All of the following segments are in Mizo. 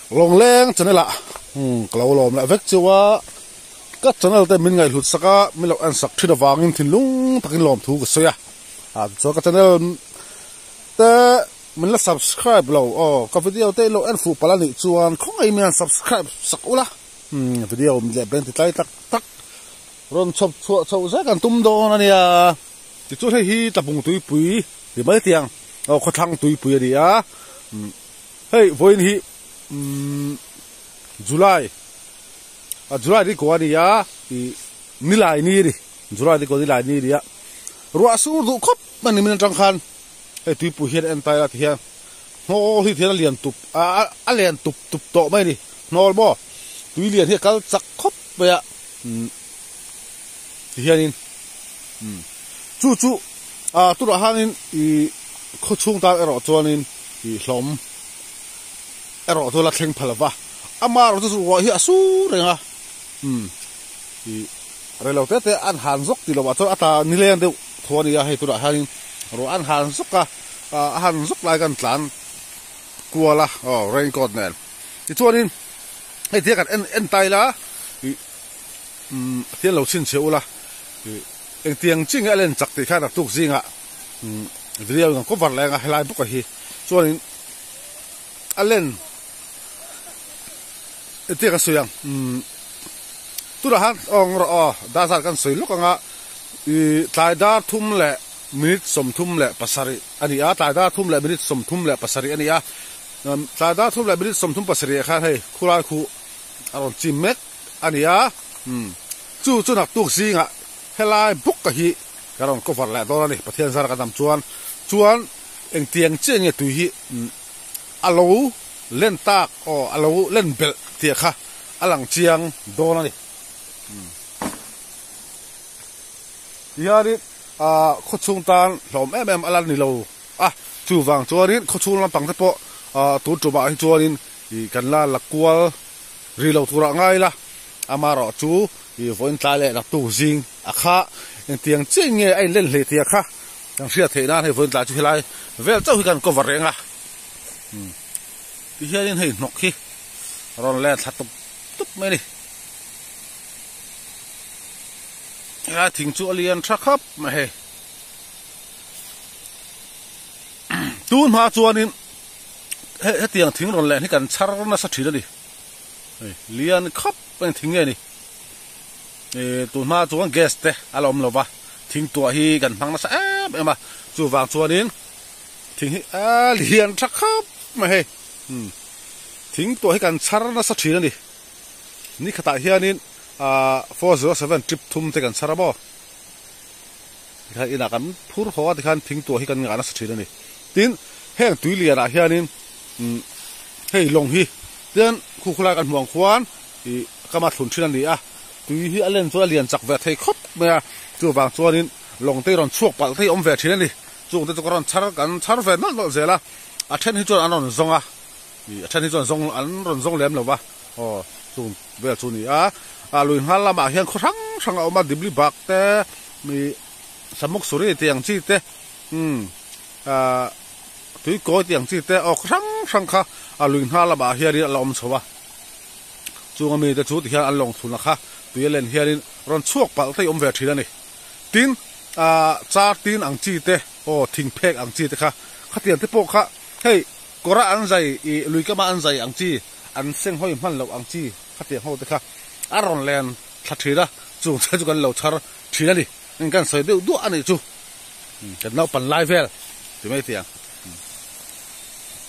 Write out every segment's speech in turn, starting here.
Lawngleng channel ah ka lo lawm leh vek cheu a, ka channel te min ngaihhlut sak a, min lo en sak thin avangin thinlung takin lawmthu ka sawi a, tichuan ka channel te min la subscribe lo aw, ka video te in lo en fuh palh a nih chuan khawngaih min han subscribe sak ula, video leh beng ti tlai tak tak rawn chhawp chhuah chhoh zet kan tum dawn a nia, tichuan hei hi Tlabung tuipui ti mai tiang aw khawthlang tuipui a ni a. Hei vawiin hi umm July a July ni kua a ni a ih nilai ni a ni July ni kua nilai ni a ni a ruah sur duh khawp mai ni min atang khan hei tuipui hian en tai la ti hian hnawl hi tihian a lian tup a a lian tup tup tawh mai a ni hnawl maw tui lian hi a kal chak khawp mai a umm ti hianin umm chu chu ah tunah hianin ih khawchhung tan erawh chuanin. Tih hlawm erawh chu la thleng pha lova, ama erawh chu ruah hi a sur reng a, umm ih rei lo te te an han zawk tih lovah chuan a ta nileng deuh tho a ni a, hei tunah hianin ruah an han zawk a, a han zawk lai kan tlan kual a aw rain coat nen tichuanin hei tia kan en en ta ila ih umm thian lo chhinchhiah ula ih engtiang chi nge a len chak tih khan a tuk zingah. Video in kan cover leh anga helai bawk a hi chuanin a len entir kan sawi ang umm tunah khan aw ang rawh aw dar zat kan sawi lawk anga ih tlai dar thum leh minute 37 a ni a tlai dar thum leh minute 37 a ni a tlai dar thum leh minute 37 ah khan hei khulai khu a rawn chim mek a ni a umm chu chu naktuk zingah helai bawk a hi. Ka rawn cover leh dawn a ni, Pathian zara ka dam chuan. Chuan engtiang chiah nge tui hi a lo len tak aw a lo len belh tih kha a lang chiang dawn a ni. Tihianin khawchhung tan hlawm em em a la ni lo a, chuvang chuanin khawchhung lampang te pawh tun tumah hi chuanin kan la la kual Ri lo turah ngai la, amaherawh chu i vawiin tlai leh naktuk zing a kha engtiang chiah nge a inlen hlei tia kha kan hriat theih nan hei vawiin tlai chu helai vel chauh hi kan cover reng a. Ti hianin hei hnawk hi a rawn len thla tup tup mai a ni. Helai thing chu a lian tha khap mai hei. Tun hma chuanin hetiang thing rawn len hi kan chhar nasa thin a ni. Hei lian khawp mai thing nge ni ih tun hma chuan gas te a la awm lo va thing tuah hi kan hmang nasa em em a chuvang chuanin thing hi a lian tha khawp mai hei umm thing tuah hi kan chhar nasa thin a ni ni khatah hianin ah 407 trip thum te kan chhar a maw tikhan inah kan phur haw a tikhan thing tuah hi kan ngah nasa thin a ni tin heng tui lianah hianin umm hei lawng hi tian khu khulai kan hmuh ang khuan ih kama thlun thin a ni a tui hi a len chuan a lian chak ve thei khawp mai a chuvang chuanin lawng te hi rawn chhuak palh te hi a awm ve thin a ni chung te chu ka rawn chhar kan chhar ve nawlh nawlh zel a a then hi chuan an rawn zawng a ih a then hi chuan zawng an rawn zawng lem lo va aw chung vel chu a ni a ah lui nghal lamah hian khaw hrang hrang a awm a dibli bak te ih samuk suri tih ang chi te umm ah. Tui kawi tih ang chi te awk hrang hrang kha a lui hna lamah hianin a la awm chho a. Chung ami te chu tihian an lawng thun a kha tui a len hianin rawn chhuak palh te hi awm ve thin a ni. Tin, ah char tin ang chi te aw thing phek ang chi te kha khatiang te pawh kha hei kawra an zai ih lui kama an zai ang chi an seng hawi hman loh ang chi khatiang ho te kha a rawn len thla thin a, chung te chu kan lo chhar thin a ni. Eng kan sawi deuh duah a nih chu. Kan naupan lai vel ti mai thei ang.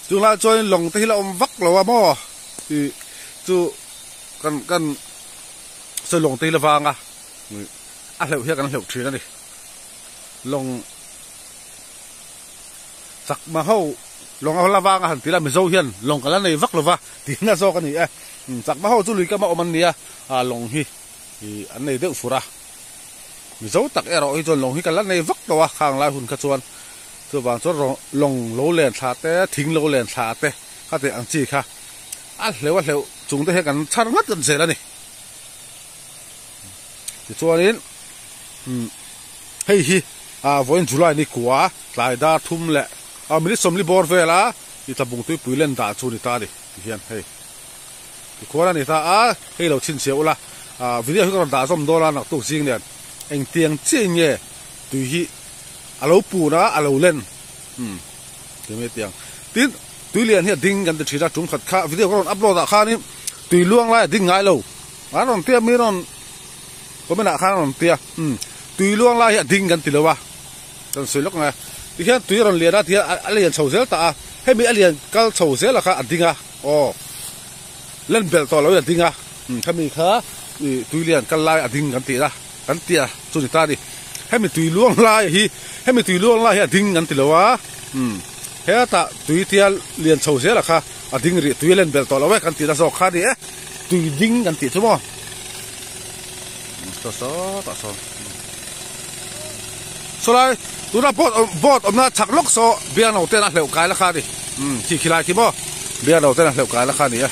Tunlai chuan lawng te hi la awm vak lo a maw tih chu kan kan sawi lawng te hi la vang a a hleuh hian kan hleuh thin a ni. Lawng chakma ho lawng a la vang a han ti la Mizo hian lawng kan la nei vak lo va tihna zawk a ni e. Chakma ho chu lui kama awm an nia lawng hi an nei deuh fur a. Mizo tak erawh hi chuan lawng hi ka la nei vak lo a, khang lai hun kha chuan chuvang chuan lawng lo len thla te, thing lo len thla te kha tih ang chi kha a hleuh a hleuh chung te hian kan chhar ngat ngat zel a ni. Tichuanin hei hi vawiin July ni kua tlai dar thum leh minute 40 bawr vela i tlabung tuipui len dah chu ni ta a ni ti hian hei. Tikhuan a ni ta a, hei lo chhinchhiah ula, video hi ka rawn dah zawm dawn a naktuk zing nen engtiang chiah nge tui hi a lo pun a, a lo len umm ti mai tiang. Tin, tui lian hi a ding kan ti thin a, tum khat kha video ka rawn upload ah khanin tui luang lai a ding ngai lo an rawn tia mi rawn comment ah khan an rawn tia umm tui luang lai hi a ding kan ti lo a, kan sawi lawk ang e. Tikhian tui a rawn lian a tihian a lian chho zel ta a, hemi a lian kal chho zel a kha a ding a. Aw len belh tawh loin a ding a, khami kha ih tui lian kal lai a ding kan tih a, kan tih a chu ni ta a ni. Hemi tui luang lai hi hemi tui luang lai hi a ding kan ti lo a, hetah tui tia lian chho zel a kha a ding rih tui a len belh tawh lo e kan tih na zawk kha a ni e, tui ding kan tih chu maw. Saw saw tah sawn sawlai tuna boat boat awmna chhak lawk saw biangno ten a hleuh kai la kha a ni umm khi khilai khi maw biangno ten a hleuh kai la kha a ni e.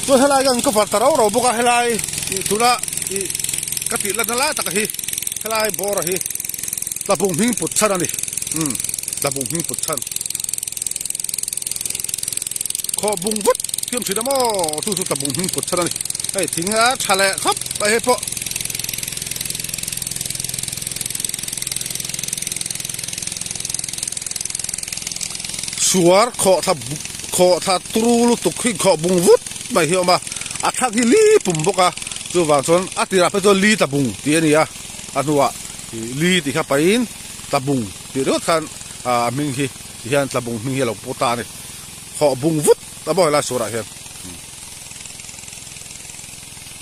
Chuan helai hian cover ta rau rau bawk a helai ih tuna ih ka tih lanna lai taka hi helai bawr a hi tlabung hming put chhan a ni umm tlabung hming put chhan. Khaw bung vut thiam thin a maw chu chu tlabung hming put chhan a ni hei thing a tha leh khawp mai hei pawh. Suar khawh thla khawh thla turu lutuk hi khawh bung vut mai hi a awm a a thlang hi li pum bawk a chuvang chuan a tirah phei chuan li tlabung tih a ni a a hnuah li tih kha pahin tlabung tih ringawt khan a hming hi. Ti hian tlabung hming hi a lo pu ta a ni. Hawh bung vut a maw helai surah hian.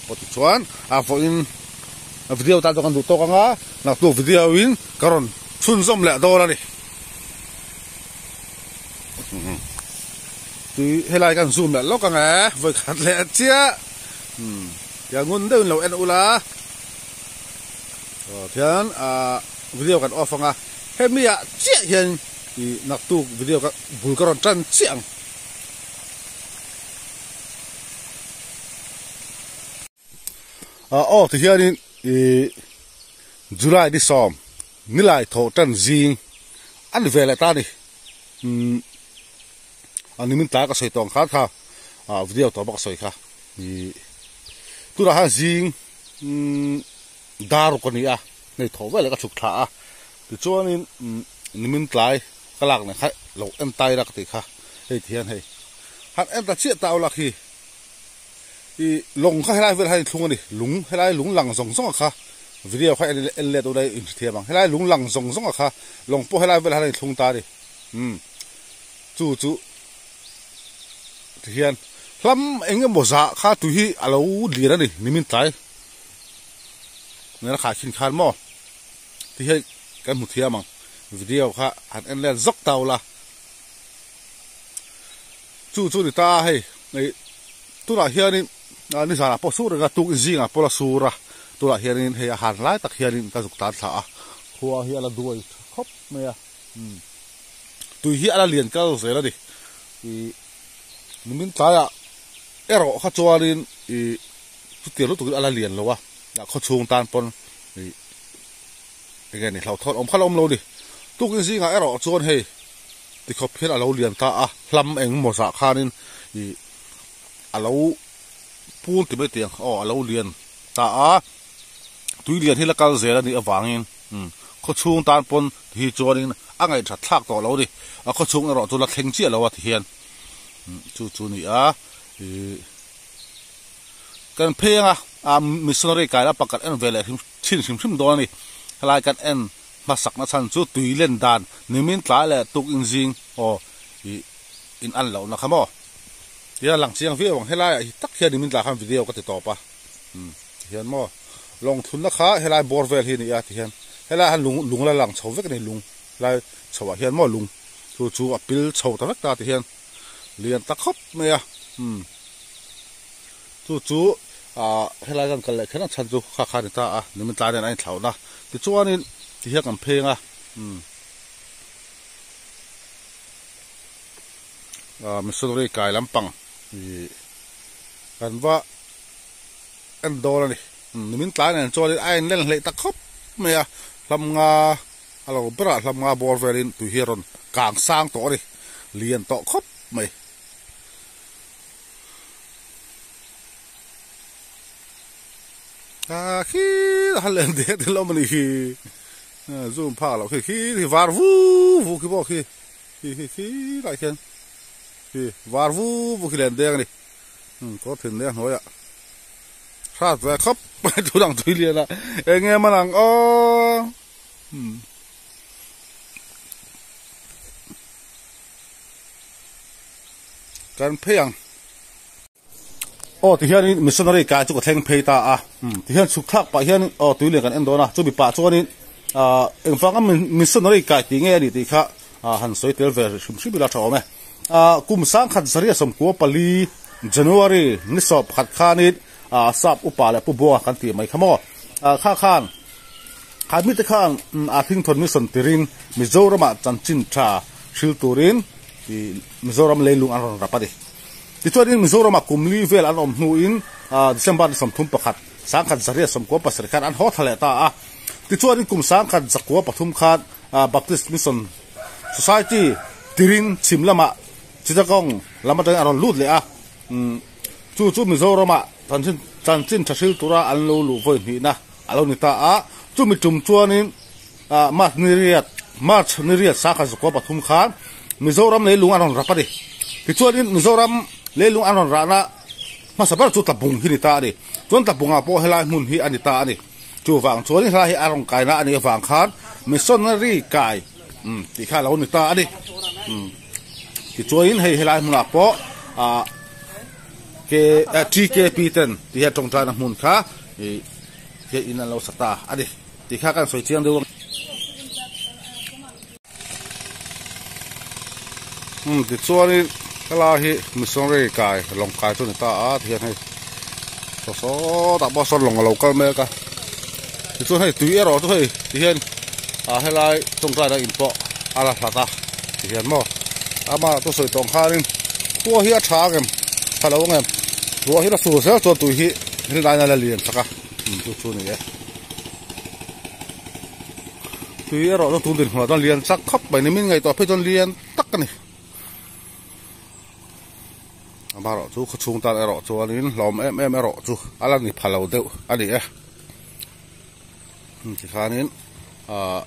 Aw tichuan a vawiin video tan chuan kan duh tawk ang a, naktuk video in ka rawn chhunzawm leh dawn a ni. Tui helai kan zoom leh lawk ang e, vawi khat leh chiah. Tiang ngun deuhin lo en ula. Aw tihian video kan off ang a, hemi ah chiah hian ih naktuk video ka bul ka rawn tan chiah ang. Aw tihianin ih July ni sawm nilai thawh tan zing a ni ve leh ta a ni. Umm a nimin tlai ka sawi tawh ang khan kha video tawh bawk ka sawi kha ih tunah hian zing umm. Dar ruk a ni a, hei thaw vel ka chhuk thla a, tichuanin nimin tlai ka lak nen kha lo en tai la ka tih kha, hei ti hian hei han en ta chiah ta aw lak hi, ih lawng kha helai vel hian thlung a ni, lung helai lung lang zawng zawng a kha video kha en en let ula in hrethiam ang, helai lung lang zawng zawng a kha lawng pawh helai vel hian thlung ta a ni, umm chu chu ti hian hlam eng emaw zah kha tui hi a lo lir a ni nimin tlai. Nena khai khin khan maw ti hei kan hmu thiam ang video kha han en let zawk ta ula chu chu ni ta hei hei tunah hianin nizanah pawh sur reng a tuk zingah pawh la sur a tunah hianin hei a han lai tak hianin ka zuk tan thla a khua hi a la duai tha khawp mai a tui hi a la lian kal zel a ni ih nimin tlaiah erawh kha chuanin ih. Chutiang lutuk in a la lian lo a, khaw chhung tan pawn ih eng nge ni hlauhthawn awm kha la awm lo ni. Tukin zingah erawh chuan hei tikhawp hian a lo lian ta a, hlam eng maw zah khanin ih a lo pul ti mai tiang aw a lo lian ta a, tui lian hi la kal zel a nih avangin khaw chhung tan pawn hi chuanin a ngaihthat thlak tawh lo a ni. A khaw chhung erawh chu la thleng chiah lo a ti hian chu chu a ni a ih. Kan phei anga a missionary kai la pakhat en ve leh hrim chhin hrim hrim dawn a ni. Helai kan en hmasak na chhan chu tui len dan nimin tlai leh tuk in zing aw ih in an loh na kha maw. Tia lang chiang viau ang helai ah hi tak hian nimin tlai khan video ka ti tawp a umm ti hian maw lawng thun na kha helai bawr vel hi a ni a ti hian helai ah hian lung lung la lang chho vek a ni lung helai chho ah hian maw lung chu chu a pil chho ta vek ta ti hian. Lian ta khawp mai a umm chu chu ah helai kan kal leh kher ang chhan chu kha kha a ni ta a nimin tlai nen a inthlauh na tichuanin ti hian kan pheng a umm ah missionary kai lampang ih kan va en dawn a ni nimin tlai nen chuanin a inlen hleih ta khawp mai a hlam nga. a lo berah hlam nga bawr velin tui hi a rawn kang sang tawh a ni lian tawh khawp mai. A khi a han len dek dek lo mawni khi zoom phak loh khi khi khi var vu vu khi pawh khi khi khi khi lai khian khi var vu vu khi len deng a ni kawr thin leh a hnuaiah hrat ve khawp mai tun ang tui lian a eng nge man ang aw kan phei ang. Aw tihianin missionary kai chu ka thleng phei ta a, tihian chhuk thlak pah hianin aw tui lian kan en dawn a, chumi pah chuanin ah engvanga missionary kai tih nge a nih tih kha ah han sawi tel ve hrim hrim ila tha awm e. Ah kum sangkhat zaria sawmkua pali January ni sawp pakhat khanin ah sap upa leh pu buanga kan tih mai kha maw ah kha khan khan mite khan a thingthawn mission tirin Mizoramah chanchin tha hril turin ih Mizoram leilung an rawn rap a ni. Tichuanin Mizoramah kum li vel an awm hnuin December ni 31, 1927 khan an haw thla leh ta a. Tichuanin kum 1903 khan Baptist Mission Society tirin chhim lamah Chittagong lam atangin a rawn lut leh a. Chu chu Mizoramah chanchin tha hril tura an lo luh vawi hnihna a lo ni ta a. Chumi tum chuanin March ni riat, March ni riat 1903 khan Mizoram leilung an rawn rap a ni. Tichuanin Mizoram leilung an rawn rahna hmasa ber chu Tlabung hi ni ta a ni. Chuan Tlabungah pawh helai hmun hi a ni ta a ni. Chuvang chuanin helai hi a rawn kaina a nih avang khan Missionary kai tih kha a lo ni ta a ni. Tichuanin hei helai hmunah pawh ah TKP ten ti hian tawngtaina hmun kha ih in an lo sa ta a ni. Tih kha kan sawi chiang deuh a. Umm tichuanin helai hi missionary kai lawng kai chu a ni ta a tihian hei saw sawtah pawh sawn lawng a lo kal mek a tichuan hei tui erawh chu hei tihian ah helai tawngtaina in pawh a la hlat a tihian maw ama chu sawi tawng khanin khua hi a tha ang em tha lo ang em ruah hi la sur zel chuan tui hi rinaiin a la lian chak a chu chu a ni e. Tui erawh chu tun dinhmunah chuan lian chak khawp mai ni min ngaihtuah phei chuan lian tak a ni. Amaherawh chu khawchhung tan erawh chuanin hlawm em em erawh chu a la ni pha lo deuh a ni e. Tikhanin ah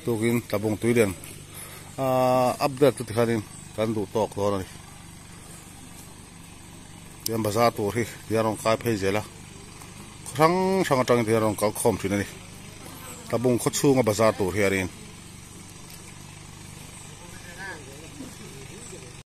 tukin tlabung tui lian ah update chu tikhanin kan duh tawk dawn a ni. Tihian bazar tur hi tihian rawn kai phei zel a khaw hrang hrang atangin tihian rawn kal khawm thin a ni tlabung khaw chhunga bazar tur hianin.